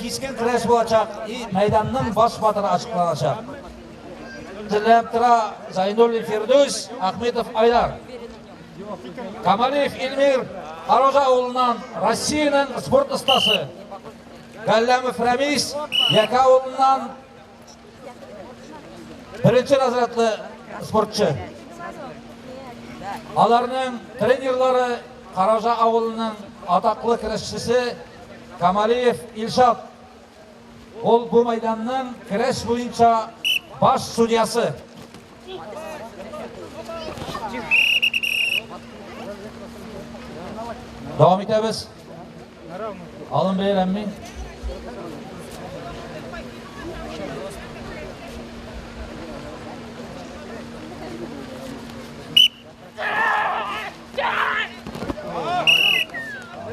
кискен көрәш булачак и мәйданның баш батыры ачыкланачак. Әзерләнеп тора Зайнуллин Фирдүс, Ахметов Айдар. Камалиев Илмир Каража авылыннан Россиянең спорт остасы. Галләмов Рәмис Яка авылыннан беренче разрядлы спортчы. Аларның тренерлары Каража авылының атаклы көрәшчесе Камалиев Илшат. Ул бу мәйданның көрәш буенча баш судьясы. Дәвам итәбез. Алын бәйләнми.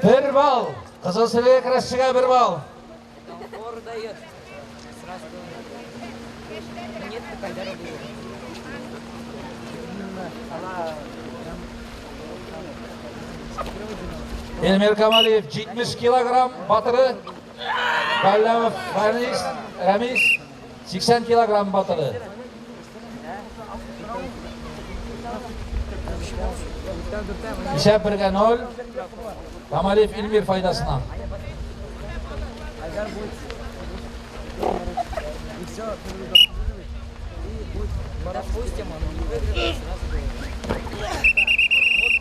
Бер балл. Кызыл Сергей көрәшчегә бер балл. Эльмир Камалиев 70 килограмм батыры. Галләмов Фәнис, Рәмис 80 килограмм батыры. Исәп бергә 0. Камалиев Эльмир файдасына.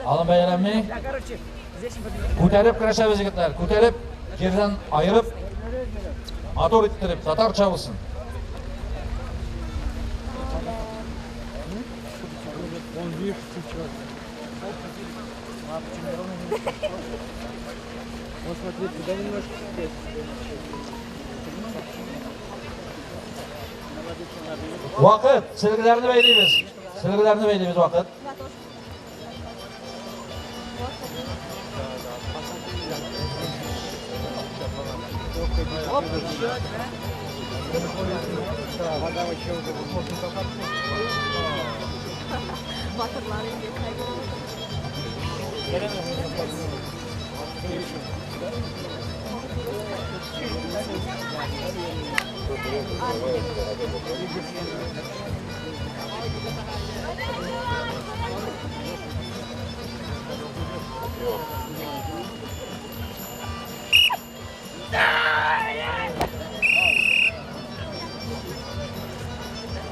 Алын бәяләнми. Күтәреп көрәшәбез, егетләр. Күтәреп, җирдән айырып, матур иттереп, татарча булсын. Вот смотри, туда немножко. Вакыт, сөлгеләрне бәйлибез. Сөлгеләрне бәйлибез вакыт.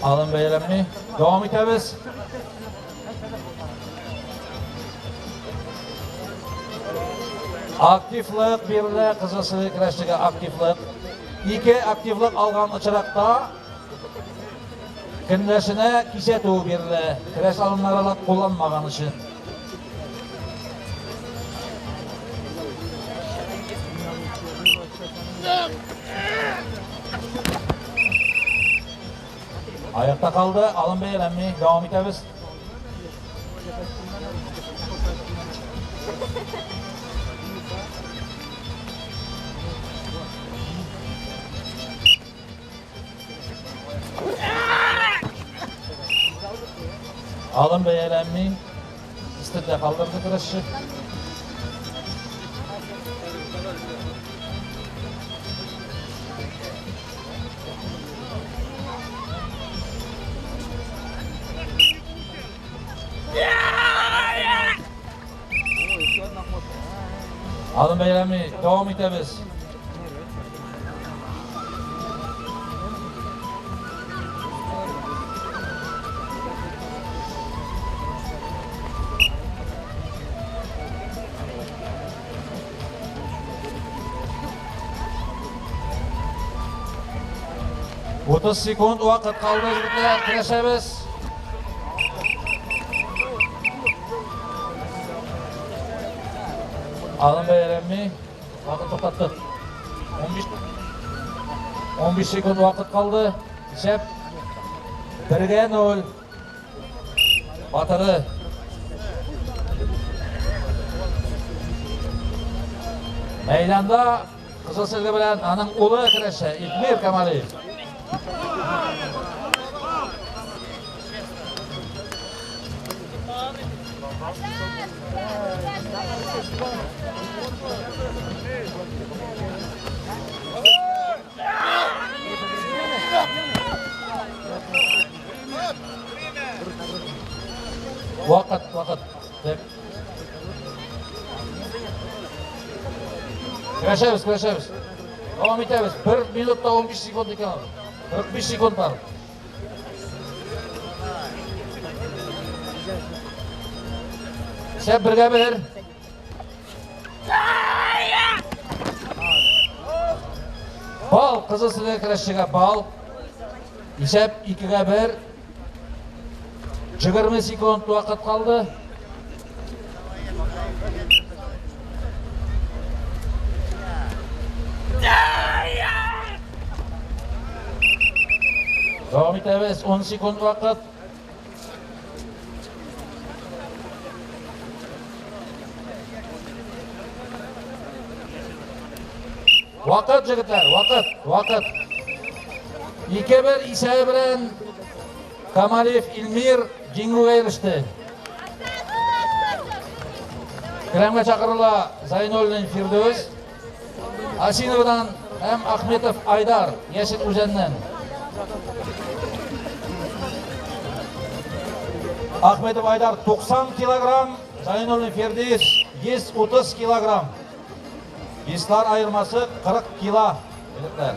Алын бәйләнми. Дәвам итәбез. Активлык бирелә Кызыл Сөлге көрәшчегә активлык. Ике активлык алган очракта көндәшенә кисәтү бирелә. Көрәш алымнары кулланмаган өчен. Аякта калды, алым бәяләнми. Дәвам итәбез. Алым бәяләнми. Өстендә калдырды көрәшче. Алым бәйләми, дәвам итәбез. Утыз секунд вакыт калды, егетләр, көрәшәбез. Алым бәйләнми, вакыт туктаттык. 15 15 секунд вакыт калды. Исәп бергә 0. Батыры. Мәйданда Кызыл Сөлге белән аның улы көрәшә, Итмир Камалиев. Көрәшәбез, көрәшәбез. Дәвам итәбез. 1 минутта 15 секунд икән. 45 секунд бар. Исәп бергә бер. Бал, кызыл сөлге көрәшчегә бал. Исәп 2-гә 1. 20 секунд вакыт калды. Дәвам итәбез. 10 секунд вакыт. Вакыт, җегетләр, вакыт, вакыт. 2-1 исәбе белән Камалиев Илмир җиңүгә иреште. Келәмгә чакырыла Зайнуллин Фирдүс, Осиновадан һәм Ахметов Айдар, Яшел Үзәннән. Ахметов Айдар 90 килограмм, Зайнуллин Фирдүс 130 килограмм. Веслар аермасы 40 кило. Егетләр.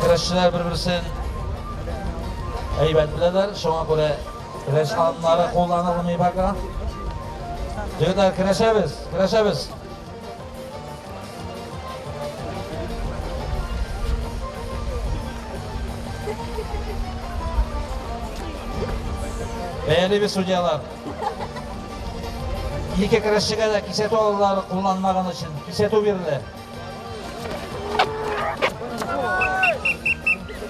Көрәшчеләр бер-берсен әйбәт беләләр, шуңа күрә көрәш алымнары кулланылмый пока. Егетләр, көрәшәбез, көрәшәбез. Бәялибез судьялар. Ике көрәшчегә дә кисәтү алымнары кулланмаган өчен кисәтү бирелә.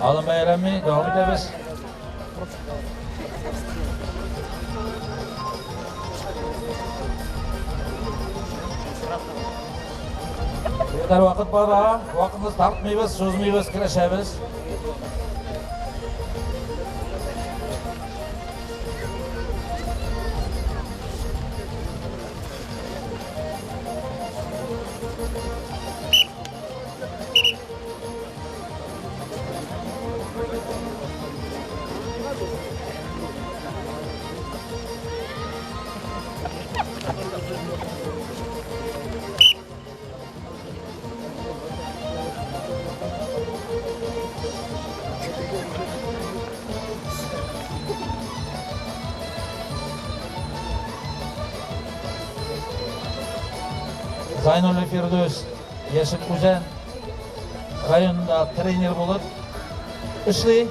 Алым бәяләнми, дәвам итәбез. Егетләр, вакыт бара, вакытны тартмыйбыз, сузмыйбыз, көрәшәбез. Зайнуллин Фирдүс Яшел Үзән районында тренер булып эшли.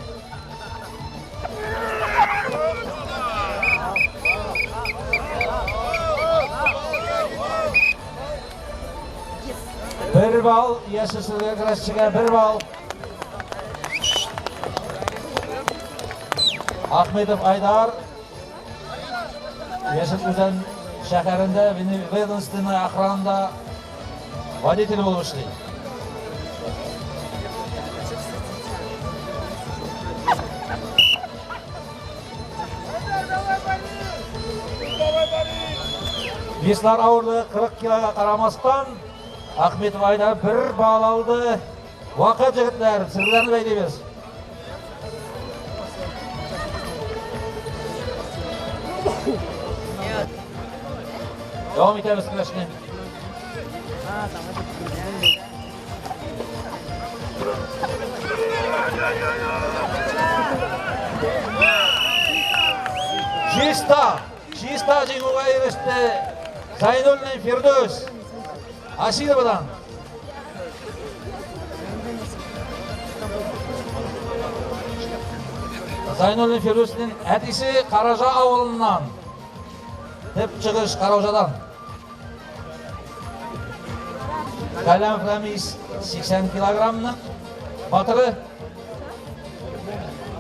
Бер балл яшел көрәшчегә бер балл. Ахмедов Айдар Яшел Үзән шәһәрендә ведомственная охранада водитель булып эшли. Веслар авырлыгы 40 килога карамастан, Ахметов Айдар бер балл алды. Вакыт, егетләр, серләрне бәйлибез. Дәвам итәбез көрәшне. Чиста, чиста җиңүгә иреште Зайнуллин Фирдүс. Асиловадан. Зайнуллин Фирдүснең әтисе Каража авылыннан. Төп чыгыш Каражадан. Галәмов Рәмис 80 килограммның батыры.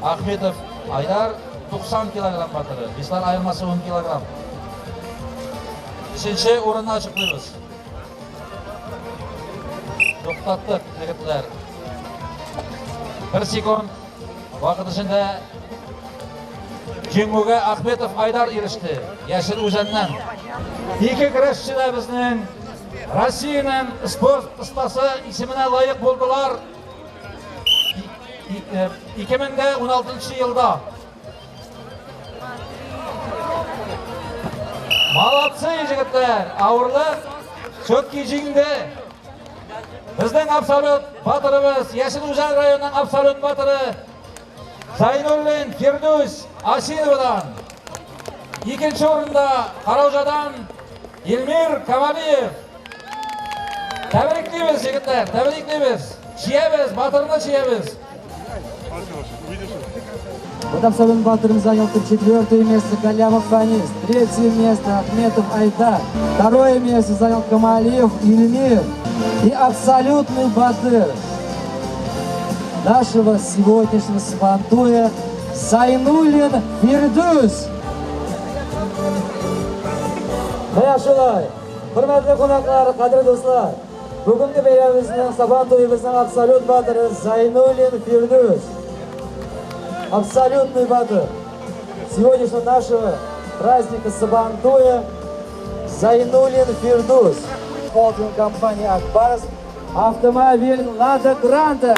Ахметов Айдар 90 килограмм батыры. Веслар аермасы 10 килограмм. Өченче урынны ачыклыйбыз. Туктаттык, егетләр. Бер секунд вакыт эчендә җиңүгә Ахметов Айдар иреште. Яшел Үзәннән. Ике көрәшче дә безнең Россиянең спорт остасы исеменә лаек булдылар. 2016 елда. Молодцы, егетләр! Авырлык все-таки җиңде. Безнең абсолют батырыбыз, Яшел Үзән районының абсолют батыры Зайнуллин Фирдүс Асиновадан. Икенче урында Карауҗадан Илмир Камалиев. Тәбриклибез, егетләр, тәбриклибез. Чиябез, батырны чиябез. Вот абсолютным батыром занял 4-е место Галямов Фанис, 3-е место Ахметов Айдар, 2-е место занял Камалиев Ильмир. И абсолютный батыр нашего сегодняшнего Сабантуя Зайнуллин Фирдүс. Менә шулай, хөрмәтле кунаклар, кадерле дуслар, бүгенге бәйрәмебезнең, Сабан туебызның абсолют батыры Зайнуллин Фирдүс. Абсолютный батыр сегодняшнего нашего праздника Сабантуя Зайнуллин Фирдус. Холдинг компании Акбарс, автомобиль Лада Гранта.